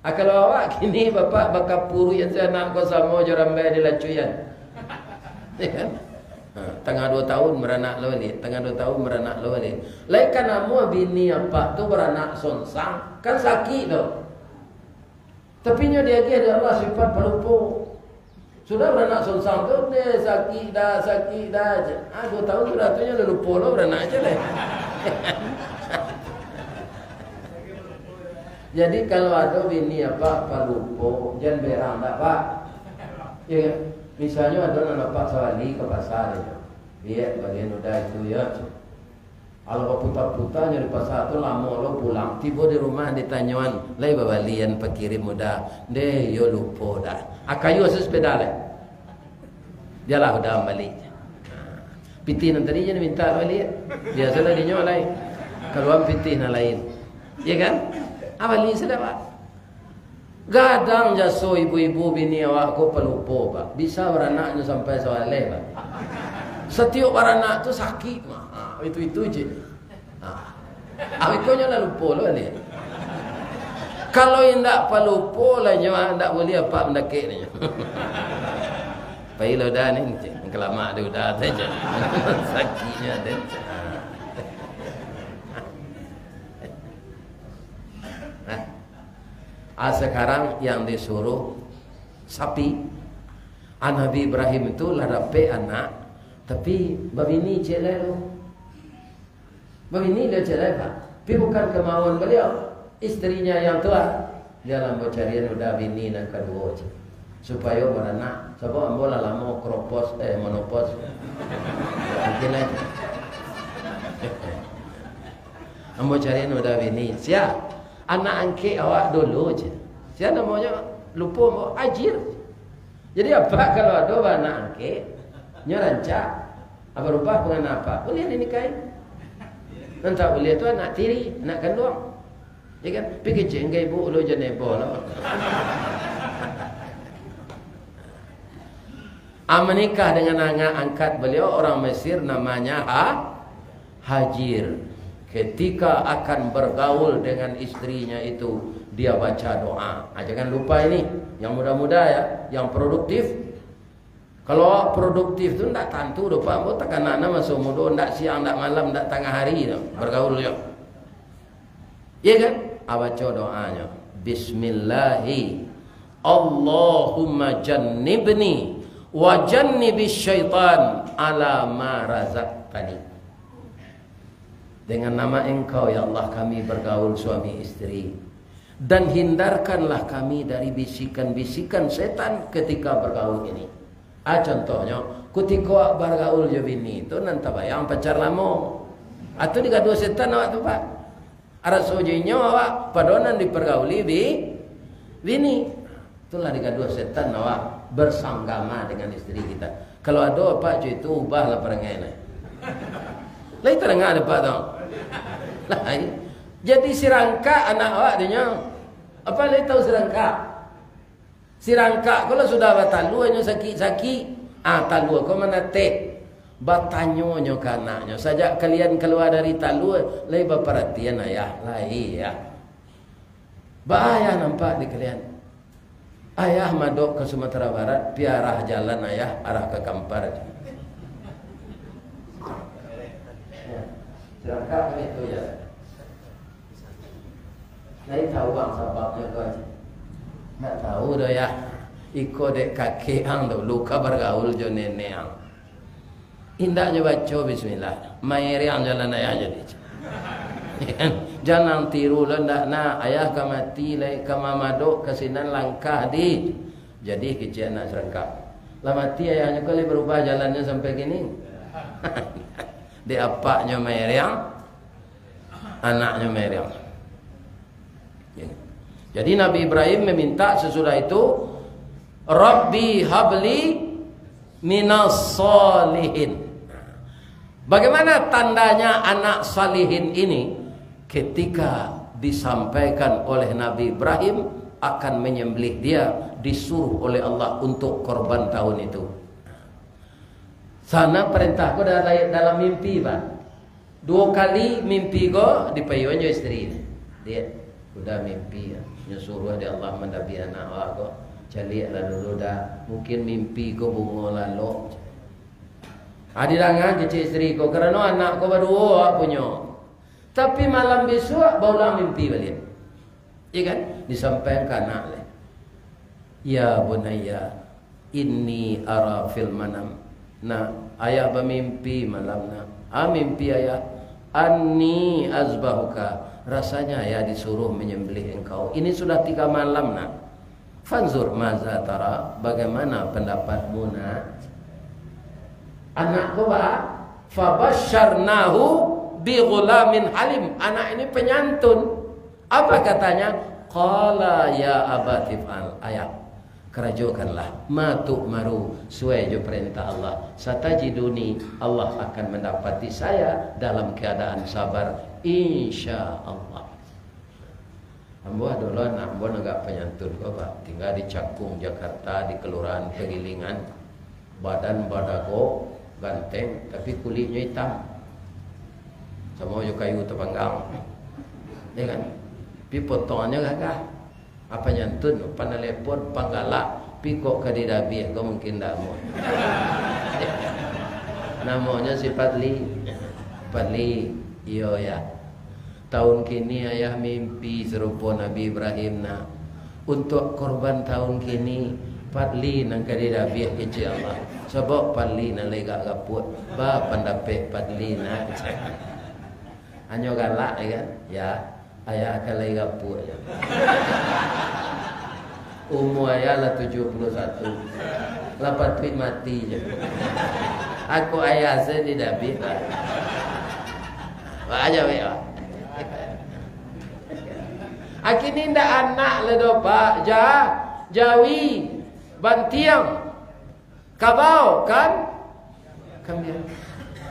Ah, kalau awak kini, bapak bakapuruik se anak ko samo jo rambai di lacuian. Ya kan? Ha, tangah duo tahun baranak lo baliak, tangah duo tahun baranak lo baliak. Lai ka namuah bini apak tu baranak sonsang, kan sakik tu. Tapi nyo diagiah dek Allah sifat palupo. Sudah baranak sonsang tu, deh, sakik dah, sakik dah, cek. Ah, duo tahun sudah tu nyo lah lupo lo baranak, cek deh. Jadi, kalau ado bini apak palupo, jan berang dah, Pak. Ya kan? Misalnyo ado nan apak sabali ka pasa, deh. Liek bagian udah itu, ya, cek. Alah baputa-puta nyo di pasa tu, lamo lo pulang. Tibo di rumah ditanyoan, "Lai babali an pakirim udah?" "Ndeh, iyo lupo dah." Ah, kayu asa sepeda lai. Bialah udah bali. Pitih nan tadi jan minta bali. Biasolah dinyo lai. Kaluan pitih nan lain. Iya kan? Ah, bali sudah, Pak. Gadang jaso ibu-ibu bini awak ko palupo, Pak. Bisa baranaknyo sampai sawaleh, Pak. Satiok baranak tu sakik, Pak. Ha, itu-itu je. Ha. Awak ko nyo lah lupo lo ni. Kalau indak palupo lah nyo, ah, indak buliah apak mandakek nyo. Pai lo dah ni, kalamak dah udah saja. Sakiknyo dah. Ha. Ah, sekarang yang disuruh sapi. Ah, Nabi Ibrahim itu lah dapek anak, tapi babini ciek lai tu. Babini dia ciek lai, Pak. Tapi bukan kemauan beliau. Istrinya yang tua. Dia lah ambo carian udah bini nan kaduo, cek. Supayo baranak. Sabab ambo lah lamo kropos, eh, monopos. Mungkin lai. Ambo carian udah bini. Sia, anak angkek awak dulu, cek. Sia namonyo, lupo ambo, Hajir. Jadi, apak kalau ado baanak angkek, nyo rancak, apo rupah pangana apak, buliah dinikahi. Nan tak buliah tu anak tiri, anak kanduang. Ya kan? Pi kecek angkek ibu lo jan heboh lo. Ah, menikah dengan anak angkat beliau, orang Mesir, namanya Ha-, Hajir. Ketika akan bergaul dengan istrinya itu, dia baca doa. Ah, jangan lupa ini, yang muda-muda ya, yang produktif. Kalau awak produktif tu ndak tantu doh, Pak. Ambo takana maso mudo, ndak siang, ndak malam, ndak tangah hari tu bergaul jo. Iya kan? Ah, baco doanyo. Bismillahi. Allahumma jannibni wa jannibis syaitan ala ma razaqtani. Dengan nama Engkau, ya Allah, kami bergaul suami istri. Dan hindarkanlah kami dari bisikan-bisikan setan ketika bergaul ini. Ah, contohnyo, kutiko awak bargaul jo bini tu, nan tabayang pacar lamo. Atau digaduah setan awak tu, Pak. Araso jo inyo awak pado nan dipergauli bi-, bini. Itulah digaduah setan awak bersanggama dengan istri kita. Kalau ado apak co itu, ubahlah parangai nah. Lai tadanga dek Apak tu? Lai. Jadi sirangkak anak awak dinyo. Apak lai tahu sirangkak? Sirangkak ko lah sudah batalua nyo sakik-sakik. Ah, talua ko manateh. Batanyo nyo ka anaknyo, "Sajak kalian kalua dari talua, lai baparatian ayah?" "Lai, Yah." "Baa ayah nampak di kalian?" "Ayah madok ka Sumatera Barat, pi arah jalan ayah, arah ka Kampar." Sirangkak kan itu, Yah. Lai tahu ang sababnyo ko, Yah? Ndak tahu doh, Yah. Iko dek kakek ang dulu ka bagaul jo nenek ang. Indaknyo baco bismillah, mairiang jalan ayah jadi. Jan ang tiru lo ndak nak, ayah ka mati lai, ka mamadok ka sinan langkah di. Jadi kecek anak sirangkak. Lah mati ayahnyo ko lai barubah jalannyo sampai kini. Dek apaknyo mairiang, anaknyo mairiang. Jadi Nabi Ibrahim meminta sesudah itu, "Rabbi habli minas salihin." Bagaimana tandanya anak salihin ini? Ketika disampaikan oleh Nabi Ibrahim akan menyembelih dia, disuruh oleh Allah untuk korban tahun itu. Sana perintah ko dalam, dalam mimpi, Pak. Duo kali mimpi ko dipaiyoan jo isteri. Diak, udah mimpi, nyo suruah dek Allah mandabiah anak awak ko. Caliaklah dulu dah, mungkin mimpi ko bungo lalok. Ah, didanga kecek isteri ko, karano anak ko baduo awak punyo. Tapi malam bisuak baulang mimpi baliak. Iya kan? Disampaikan ka anak lai. "Ya bunayya, inni ara fil manam." Nak, ayah bamimpi malam nak. "Ah, mimpi ayah?" "Anni azbahuka." "Rasanya ayah disuruh menyembelih engkau." Ini sudah tiga malam nak. "Fanzur maza tara." Bagaimana pendapatmu nak? Anak ko ba? "Fabasyarnahu bi ghulamin halim." Anak ini penyantun. Apa katanya? "Qala ya abati fa'al." "Ayah, karajokanlah ma tu'maru, suai jo parentah Allah. Satajiduni, Allah akan mandapati saya dalam keadaan sabar, insya Allah." Ambo ado lo anak ambo nan agak panyantun ko, Pak. Tingga di Cakung, Jakarta, di Kelurahan Pagilingan. Badan badago, ganteng, tapi kuliknyo itam. Samo jo kayu tapanggang. Ya kan? Tapi potongannyo gagah. Apa nyantun, panalepon, panggalak, pi kok ka didabiah ko mungkin ndak amuah. Namonyo si Padli. Padli, iyo ya. Tahun kini ayah mimpi sarupo Nabi Ibrahim nak. Untuak korban tahun kini, Padli nan ka didabiah kecek Allah. Sabab Padli nan lai gak gapuak. Ba pandapek Padli nak. Hanyo galak ya kan? Ya, ayah akan lai gapuak ya. Umua ayah lah tujuah puluah satu. Lah patuik mati je. Aku ayah se didabiah. Wah, aja weh, wah. Akini ndak anak le doh, Pak. Ja, jawi, bantiang, kabau, kan? Kambiang.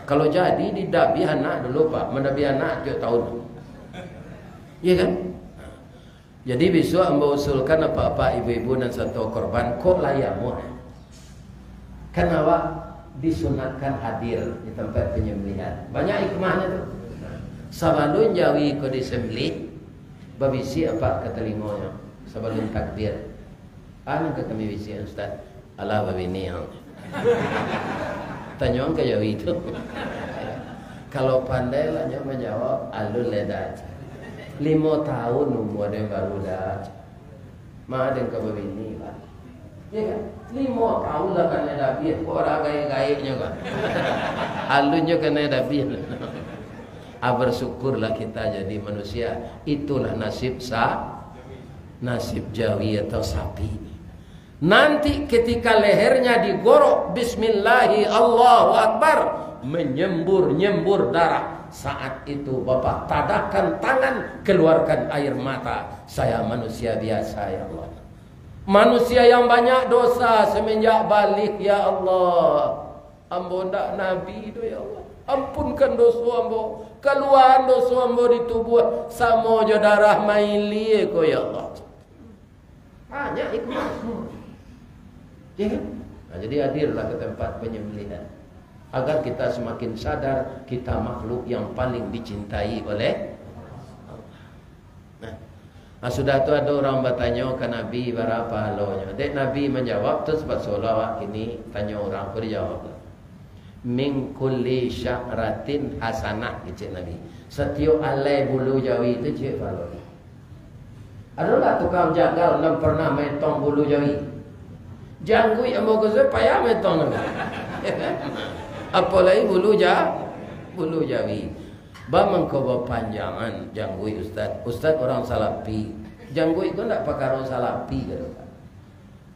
Kalau jadi, didabiah anak dulu, Pak. Mandabiah anak tiok tahun. Iya kan? Jadi, bisuak ambo usulkan apak-apak, ibu-ibu, nan sato korban, kok lai amuah. Kan awak disunatkan hadir di tampek panyambalihan. Banyak hikmahnyo tu. Sabalun jawi ko disambalih, babisiak apak ka talingonyo, sabalun takbir. Anu ka kami bisiak, Ustaz? Alah babini ang. Tanyoan ka jawi tu. Kalau pandai lah nyo manjawab, alun lai dah. Limo tahun umua den baru dah. Ma den ka babini lah. Ya kan? Limo tahun lah kanai dabiah, kok lah gaek-gaeknyo kan? Alunnyo kanai dabiah. Ah, bersyukurlah kita jadi manusia. Itulah nasib sa-, nasib jawi atau sapi. Nanti ketika lehernya digorok, bismillahi, Allahu Akbar, menyembur-nyembur darah. Saat itu Bapak tadahkan tangan, keluarkan air mata. Saya manusia biasa, ya Allah. Manusia yang banyak dosa semenjak balik, ya Allah. Ambo ndak nabi doh, ya Allah. Ampunkan doso ambo, kaluaan doso ambo di tubuah, samo jo darah mailie ko, ya Allah. Banyak hikmah. Ya kan? Nah, jadi hadirlah ke tempat penyembelihan. Agar kita semakin sadar, kita makhluk yang paling dicintai oleh Allah. Nah, nah, sudah tu ado urang batanyo ka Nabi, bara pahalonyo. Dek Nabi manjawab tu, sabab seolah awak kini tanyo urang, ko dijawab lah. "Min kulli sya'ratin hasanah," kecek Nabi. Satiok alai bulu jawi tu ciek pahalo. Adolah tukang jagal nan pernah maetong bulu jawi? Jangguik ambo ko se payah maetong tu. Apolai bulu ja-, bulu jawi. Ba mangko bapanjangan jangguik ustaz. Ustaz urang salafi. Jangguik ko ndak pakaro salafi, kato.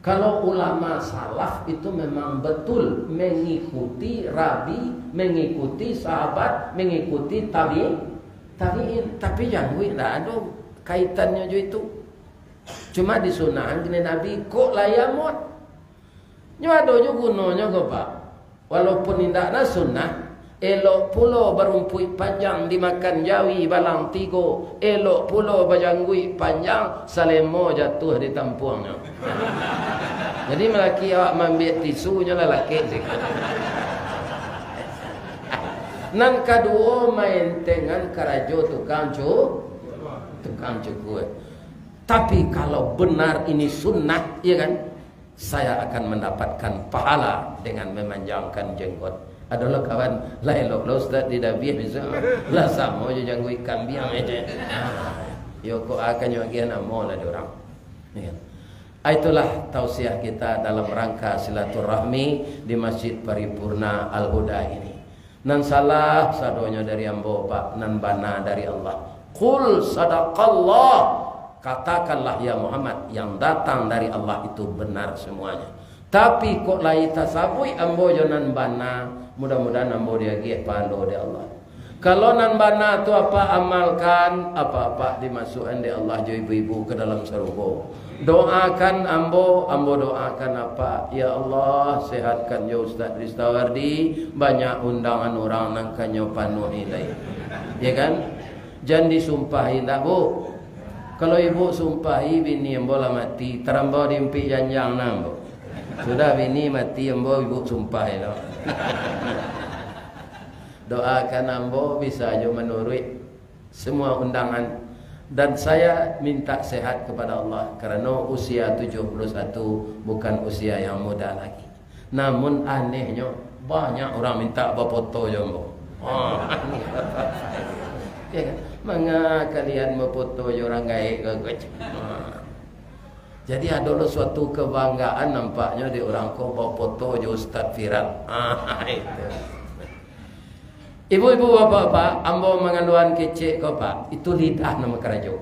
Kalau ulama salaf itu memang betul mengikuti rabi, mengikuti sahabat, mengikuti tabi-, tabiin. Tapi jangguik ndak ado kaitannyo jo itu. Cuma disunahkan kini Nabi, kok lai amuah. Nyo ado jo gunonyo ko, Pak. Walaupun indak na sunnah, elok pulo barumpuik panjang dimakan jawi balang tigo, elok pulo bajangguik panjang, salemo jatuah di tampuangnyo. Jadi, malaki awak maambiak tisu, nyo lah lakek sikit. Nan kaduo, maentengan karajo tukang cu-, tukang cukur. Tapi, kalau benar ini sunnah, ya kan? Saya akan mendapatkan pahala dengan memanjangkan jenggot. Adolah kawan, lah elok lah ustaz di dabiah bisuak, lah samo jo jangguik kambiang aja. Yo, kok akan nyo agiah namo lah di urang. Ya. Ah, itulah tausiah kita dalam rangka silaturahmi di Masjid Paripurna Al-Huda ini. Nan salah sadonyo dari ambo, Pak, nan bana dari Allah. Qul sadaqallah. Katakanlah, ya Muhammad, yang datang dari Allah itu benar semuanya. Tapi kok lai tasabuik ambo jo nan bana, mudah-mudahan ambo diagiah pahalo dek Allah. Kalau nan bana tu apak amalkan, apak-apak dimasuakan dek Allah jo ibu-ibu ke dalam sarugo. Doakan ambo, ambo doakan apak. Ya Allah, sehatkan jo Ustaz Ristawardi, banyak undangan urang nan ka nyo panuahi lai. Ya kan? Jan disumpahi ndak, Bu? Kalau ibu sumpahi, bini ambo lah mati, tarambau diimpik janjang nah, Bu. Sudah bini mati, ambo ibu sumpahi lo. Doakan ambo bisa jo manuruik semua undangan. Dan saya minta sehat kepada Allah, karena usia tujuh puluh satu bukan usia yang muda lagi. Namun anehnyo, banyak urang minta bapoto jo ambo. Ah. Ya kan? Manga kalian bapoto jo urang gaek ko? Ah. Jadi, ado lo suatu kebanggaan nampaknyo di urang ko bapoto jo Ustaz Firan. Ah, itu. Ibu-ibu, bapak-bapak, ambo mangaluan kecek ko, Pak. Itu lidah nan bakarajo.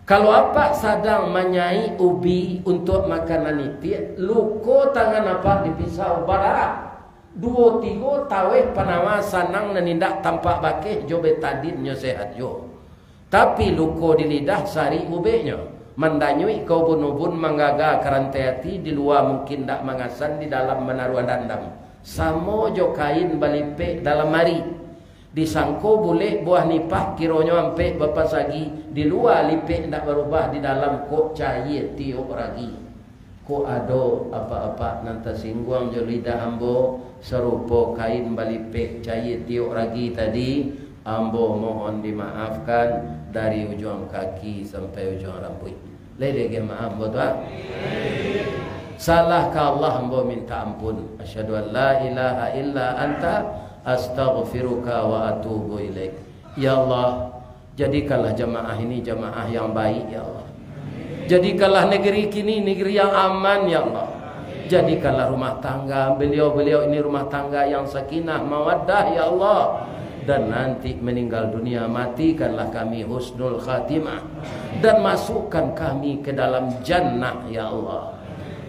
Kalau apak sadang manyaik ubi untuak makanan itiak, luko tangan apak dipisau, badarah. Duo tigo taweh panawa sanang nan indak tampak bakeh jo betadin nyo sehat juo. Tapi luko di lidah sarik ubeknyo, mandanyuik ka ubun-ubun, manggaga ka rantai ati, di lua mungkin ndak mangasan, di dalam manaruah dandam. Samo jo kain balipek dalam ari. Disangko bulek buah nipah, kironyo ampek bapasagi, di lua lipek ndak barubah, di dalam kok cayie tiok ragi. Kok ado apak-apak nan tasingguang jo lidah ambo, sarupo kain balipek cayie tiok ragi tadi, ambo mohon dimaafkan dari ujuang kaki sampai ujuang rambuik. Lai diagiah maaf ambo tu, ah? Salah ka Allah, ambo minta ampun. Asyhadu an la ilaha illa anta, astaghfiruka wa atubu ilaik. Ya Allah, jadikanlah jamaah ini jamaah yang baik, ya Allah. Jadikanlah negeri kini negeri yang aman, ya Allah. Jadikanlah rumah tangga beliau-beliau ini rumah tangga yang sakinah, mawaddah, ya Allah. Dan nanti meninggal dunia, matikanlah kami husnul khatimah. Dan masukkan kami ke dalam jannah, ya Allah.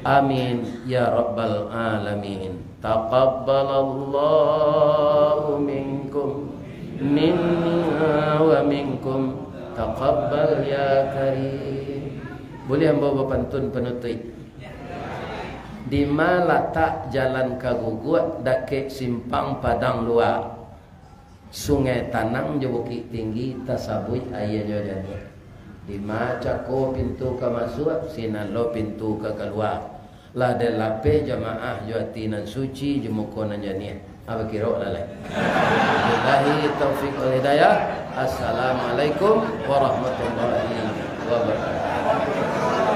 Amin, ya rabbal alamin. Taqabbalallahu minkum, minna wa minkum. Taqabbal ya karim. Buliah ambo bapantun panutuik? Dima latak jalan ka Guguak, dakek simpang Padang Lua. Sungai Tanang jo Bukik Tinggi tasabuik aianyo janiah. Dima cako pintu ka masuak, sinan lo pintu ka kalua. Lah den lapeh jamaah jo ati nan suci, jo muko nan janiah. Apa kiro lalai? Billahi taufik wal hidayah. Assalamualaikum warahmatullahi wabarakatuh.